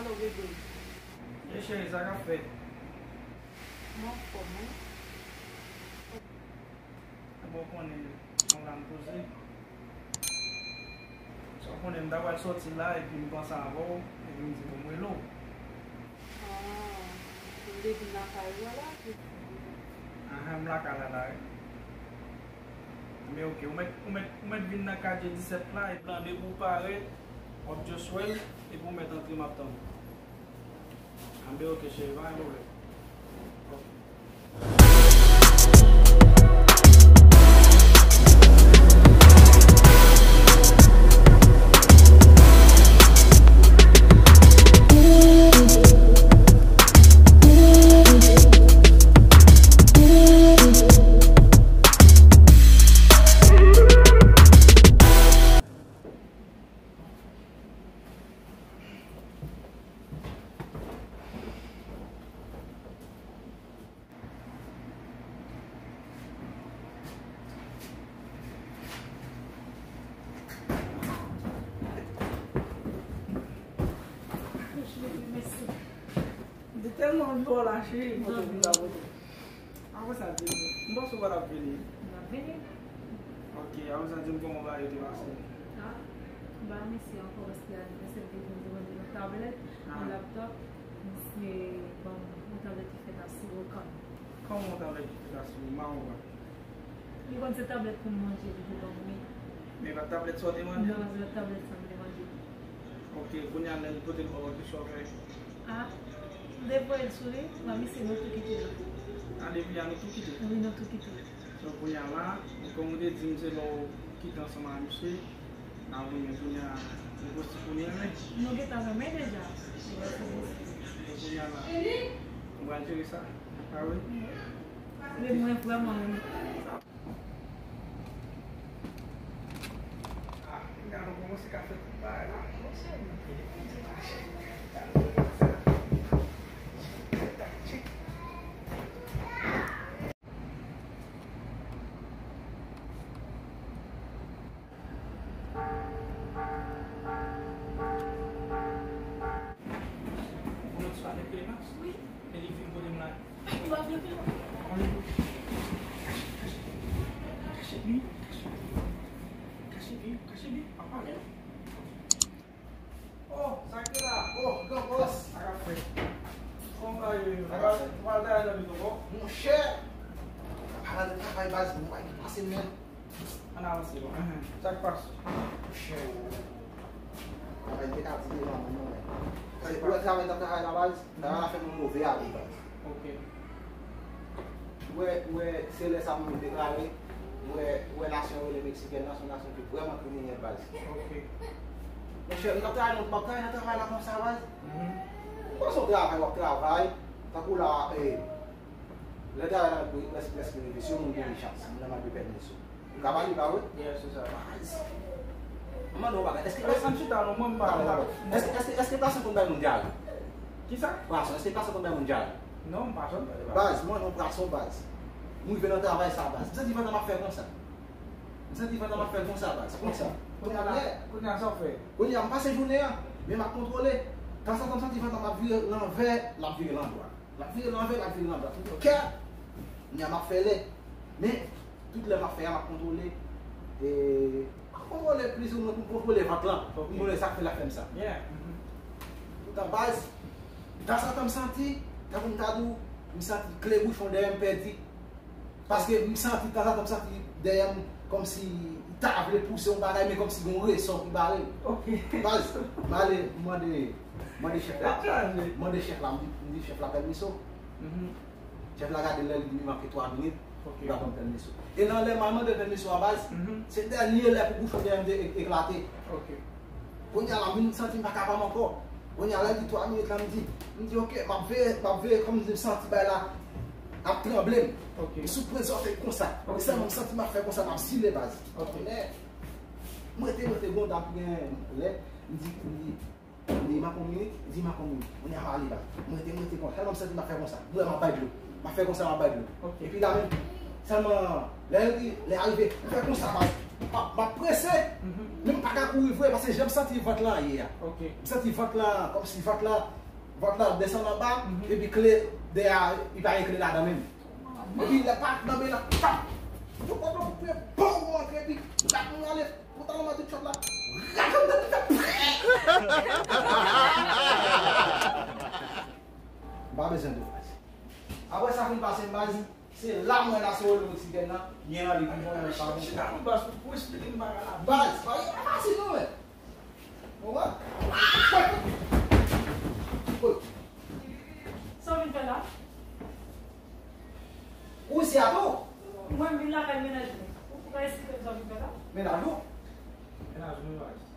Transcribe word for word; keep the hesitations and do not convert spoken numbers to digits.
Ou rete. E cheri, sa k ap fèt? M anfòm, wi. Bon, konnen, yon la m poze. Sa w konnen, m ta pral sòti la, epi m panse avè w, epi m di, bon, m rele w. Ah, m te vin lakay ou a la, wi. Ahan, m lakay la, la, wi. Men oke, ou mèt, ou mèt, ou mèt vin nan katye disèt la, epi plan depi w parèt, w ap just wè l, epi w mèt antre, m ap tann ou. Anben, oke, cheri, pa gen pwoblèm. Oke. Mèsi. M te tèlman anvi wè w la, cheri, mwen te vin la pou ou. Apre sa, di m, m panse w pa t ap vini. M ap vini. Ok, apre sa, di m kòman bagay yo te pase. Ah, m pa remèsye ankò paske advèsè m te vin demande yon tablèt, yon laptòp, misye ban m yon tablèt ki fèt a siwo kann. Kòman yon tablèt ki fèt a siwo? M pa konprann. Li konn se tablèt pou m manje li te ban m, wi. Men e pa t tablèt sa w te mande? Non, se pa t tablèt sa m te mande. Ok, kounye a, lè l pote l ba w, kisa w fè? Ah, m te voye l sou li, m a misye nou tou kite la. Ah, depi a nou tou kite? Wi, nou tou kite. So, kounye a la, kòm ou te di m, se lè w kite ansanm a misye, n a renmen kounye a, nou poste kounye a, men. Nou gentan renmen deja. So, kounye a la, nou pral jere sa. Ah wi? Wi. Men mwen vrèman renmen. Ah, gade w kòmanse ka fè tout bagay la. Monchè, m te di mache. Gade w sa. Tchik, tchik. Ou konn sa avèk Clémence? Wi. E li vin kote m la. Ou pa vle fè non. Kachèt, kachèt, kachèt li, kachèt li. Kachèt li, kachèt li, pa pale non. Oh, sa k te la? Oh, gran bòs. Sa k ap fèt? Kòman bagay yo ye? Sa k ap fèt? Ou pral travay nan vil ankò? Monchè, pa pale de travay baz, mwen pa gen pase men. Ann avanse non. Sa k pase? Monchè, bagay te ka di devan mwen non, men. Ou wè travay n t ap travay la baz, travay la fè nou move a wi baz. Ok. Ou wè, ou wè, se lè sa pou nou deklare, ou wè, ou wè nasyon yo rele Meksikèn nan, se yon nasyon ki vrèman kriminèl baz. Ok. Monchè, m t ap travay nan, m ap travay nan travay la konsa baz. Mhm. Ou panse yon travay, w ap travay, tankou la, eh, lè travay la prèske, prèske rive, si yon moun gen chans, moun nan mande pèmiso. Ou ka pale, pa vre? Yes, se sa. Baz. Mwen mande yon bagay. Èske... Ann chita non, mwen m pa... Èske, èske, èske pase konn bay moun dyare? Kisa? Pase, èske pase konn bay moun dyare? Non, m pa janm tande bagay. Baz, mwen non pase baz. M rive nan travay sa baz. M santi vant lan ap fè konsa. M santi vant lan ap fè konsa baz. Konsa. Kounye a la, kounye a sa w fè? Kounye a m pase jounen an, men m ap kontwole. Tanzantan m santi vant lan ap vire lanvè, l ap vire landwat. L ap vire lanvè, l ap vire landwat. M di, ok. Kounye a m ap fè lè. Men, tout lè m ap fè a, m ap kontwole. E, m ap kontwole plizoumwen pou m kontwole vant lan. Ok. Pou m konnen sa k fè l ap fè m sa. Yeah. Mhm. Poutan baz, tanzantan m santi, tankou m ta di w, m santi kle bouchon dèyè m pèdi. Paske m santi, tanzantan m santi dèyè m kòmsi li ta vle pouse yon bagay, men kòmsi gen yon resò ki bare l. Ok. Baz, m ale, m mande, mande chèf la. Tèt chaje. M mande chèf la, m di, m di chèf la pèmiso. Mhm. Chèf la gade l, lè li di li manke twa minit, ok, li pa ban m pèmiso. E nan lè m al mande pèmiso a baz, mhm, se dènye lè pou bouchon dèyè m te e-, eklate. Ok. Kounye a la, m vin santi m pa kapab ankò. Kounye a la, li di twa minit la, m di, m di, ok, m ap veye, m ap veye, kòm m santi bagay la ap tranble m. Ok. M sou pwen zòtèy konsa. Ok. E sèlman m santi m ap fè konsa, m ap zile baz. Ok. Men, m rete, m rete, gon dam ki gen lè, m di, m di, m di, m ak yon minit, m di, m ak yon minit. Kounye a m ale baz. M rete, m rete konsa. Sèlman m santi m ap fè konsa. M wè m ap bay dlo. M ap fè konsa, m ap bay dlo. Ok. Epi la menm, sèlman, lè, lè arive, m fè konsa, baz. M ap, m ap prese, mhm, men m pa ka kouri vre, paske jan m santi vant lan ye a. Ok. M santi vant lan, kòmsi vant lan, Vant la desann anba, epi kle dèyè a, li pa gen kle ladan menm. Epi lè pa nan men nan, pap! Yo pran yon kout pye, bòm, ou antre, epi bat moun ale, pantalon mwen tout chòt la, rakonn nan pita. M pa bezwen de baz. Apre sa fin pase m baz, se la mwen la se wòl oksijen nan, mwen ale pi bon, mwen pa bon. Chita pou baz, pou esplike m bagay la. Baz, bagay pa fasil non, men. Ou wè? Sa w vin fè la? Ou isi a tou? Mwen vin lakay mennaj mwen. Ou ka esplike m sa w vin fè la? Mennaj ou? Mennaj mwen, baz.